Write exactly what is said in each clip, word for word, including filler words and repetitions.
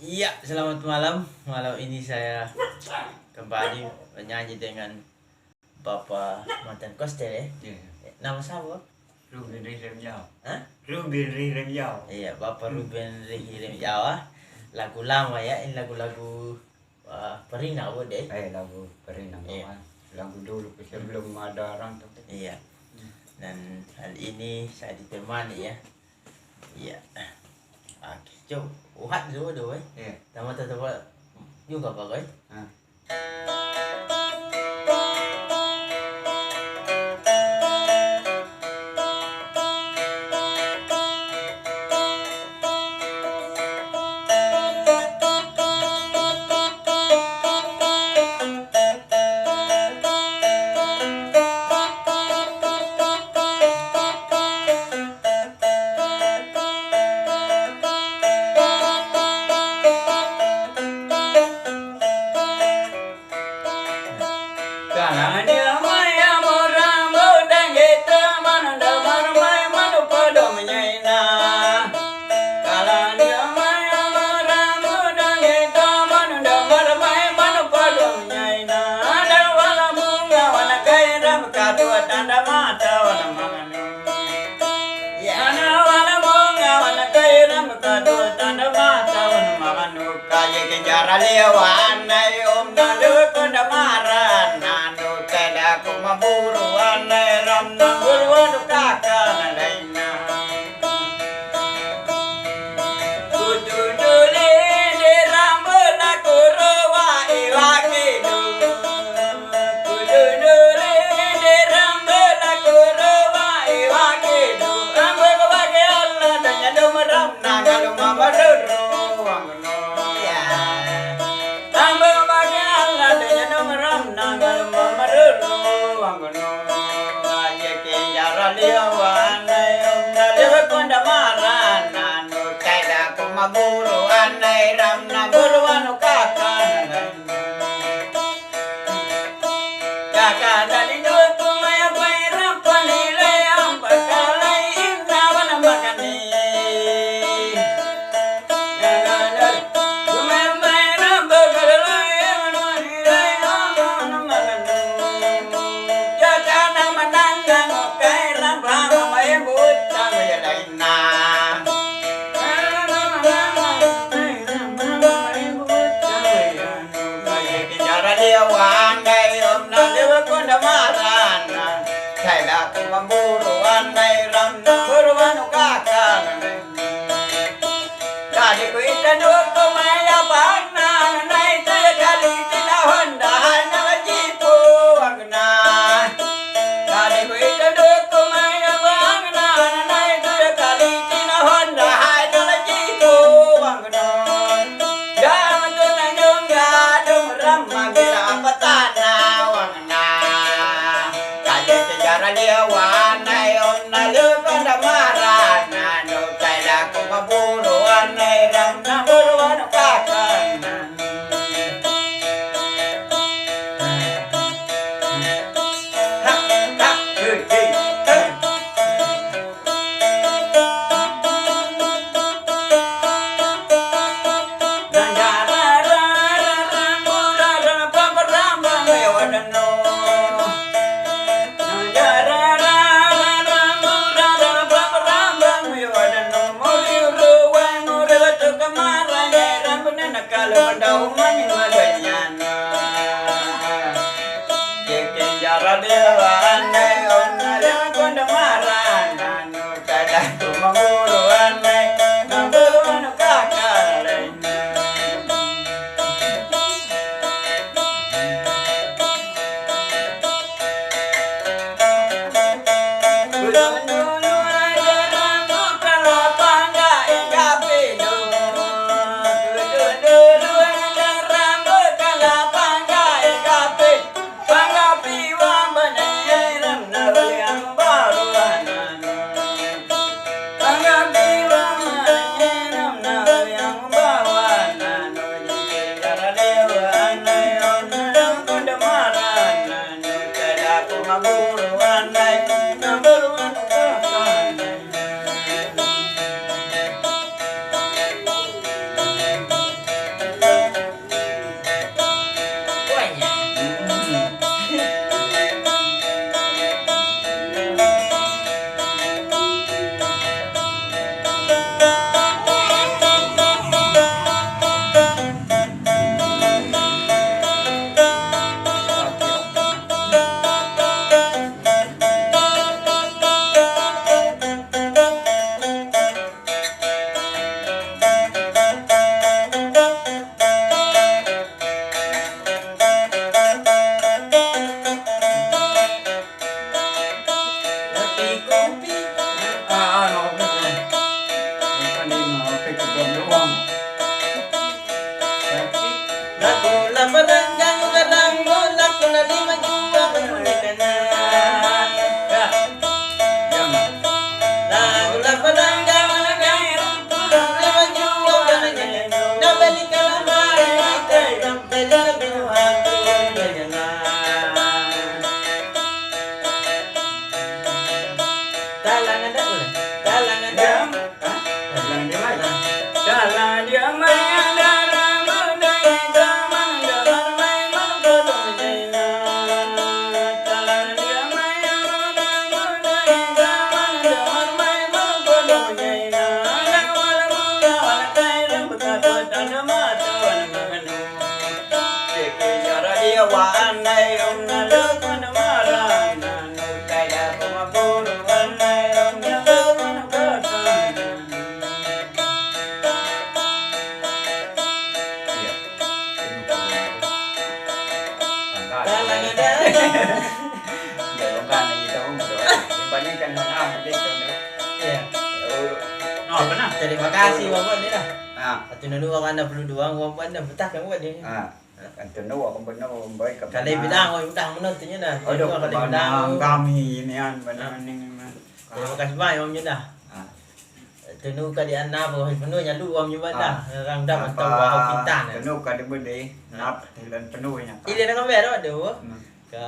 Iya, selamat malam. Malam ini saya kembali menyanyi dengan Bapak mantan Koster, ya. Iya. Nama siapa? Ruben Rih Remjao. Hah? Ruben Rih Remjao. Iya, Bapak Ruben Rih Remjao, ah. Lagu lama, ya, ini lagu-lagu, ah, Perina, apa deh? Eh, lagu Perina, iya, kawan. Lagu dulu, sebelum ada orang tuh. Iya. Hmm. Dan hal ini saya ditemani, ya. Iya. Oke, coba uhat dulu deh, eh. Iya. Tambah tetap juga, Pak, eh. Ah. Yana wala munga wala kaira mukadu tanda mata wana maganu kaye ke jara lewa anai om na lewa konda mara nanu keda kuma buru anai ram na buru anu kaka na laina. Kududuli di rambu na kuruwa iwa kidu. Maburu anai ram na buru anu kaka. Iya. No, apa nah? Terima kasih, Bapak, ni lah. Ah. Atu nanu akan dah perlu doang, Bapak, dah betah kamu, Bapak, ni. Ah. Atu nanu akan benar, baik, apa. Kalau nah? Bilang, oh, udah menontonnya dah. Aduh, kalau bilang, kami ini, an, benar, ah, ini, ini. Terima kasih banyak, Om, dah. Ah. Tunu ka di ana bo, penuh nyalu, Om, juga dah. Ah. Orang dah apa, mantau, pintan. Tunu ka di budi, ah, nap, hilan penuhnya. Ile na kamera, aduh. Hmm. Ka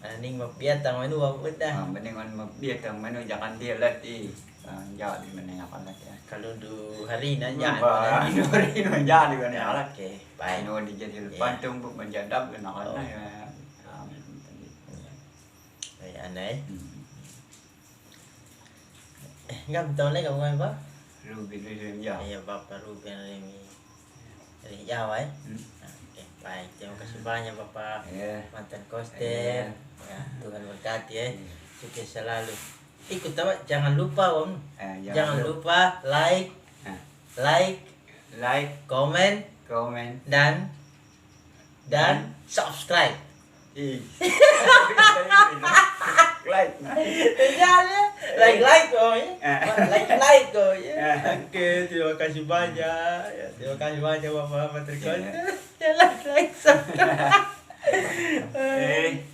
Aning mabiatang manu, Om, dah. Ah, mending on mabiatang manu, jangan dia lati. Ah, jadi mending apa lagi ya? Kalau du hari na, hmm, jangan. Bah, du hari na jadi mending apa lagi? Oke, baik. Anu dijadi, iya, pantung bu menjadap kena, oh, ya. Ah, iya. Baik, aneh. Hmm. Eh, enggak betul nih kamu apa? Ruby Remy, ya. Iya, Bapak Ruby Remy. Dari Jawa, eh? Hmm. Oke, baik. Terima kasih banyak, Bapak. Iya. Mantan koster. Iya. Ya, Tuhan berkati, eh. Iya. Sukses selalu. Ikut apa? Jangan lupa, Om. Eh, jangan, jangan lupa, lupa like, eh, like, like, komen, komen, dan dan subscribe. Ih. Like, nah. Jangan, ya. Like, eh, like, oh, ya. Eh. Like, like, oh, ya. Eh. Oke, terima kasih banyak. Ya, terima kasih banyak, Bapak Menteri, iya, Koster. Ya, like, like, subscribe. Eh.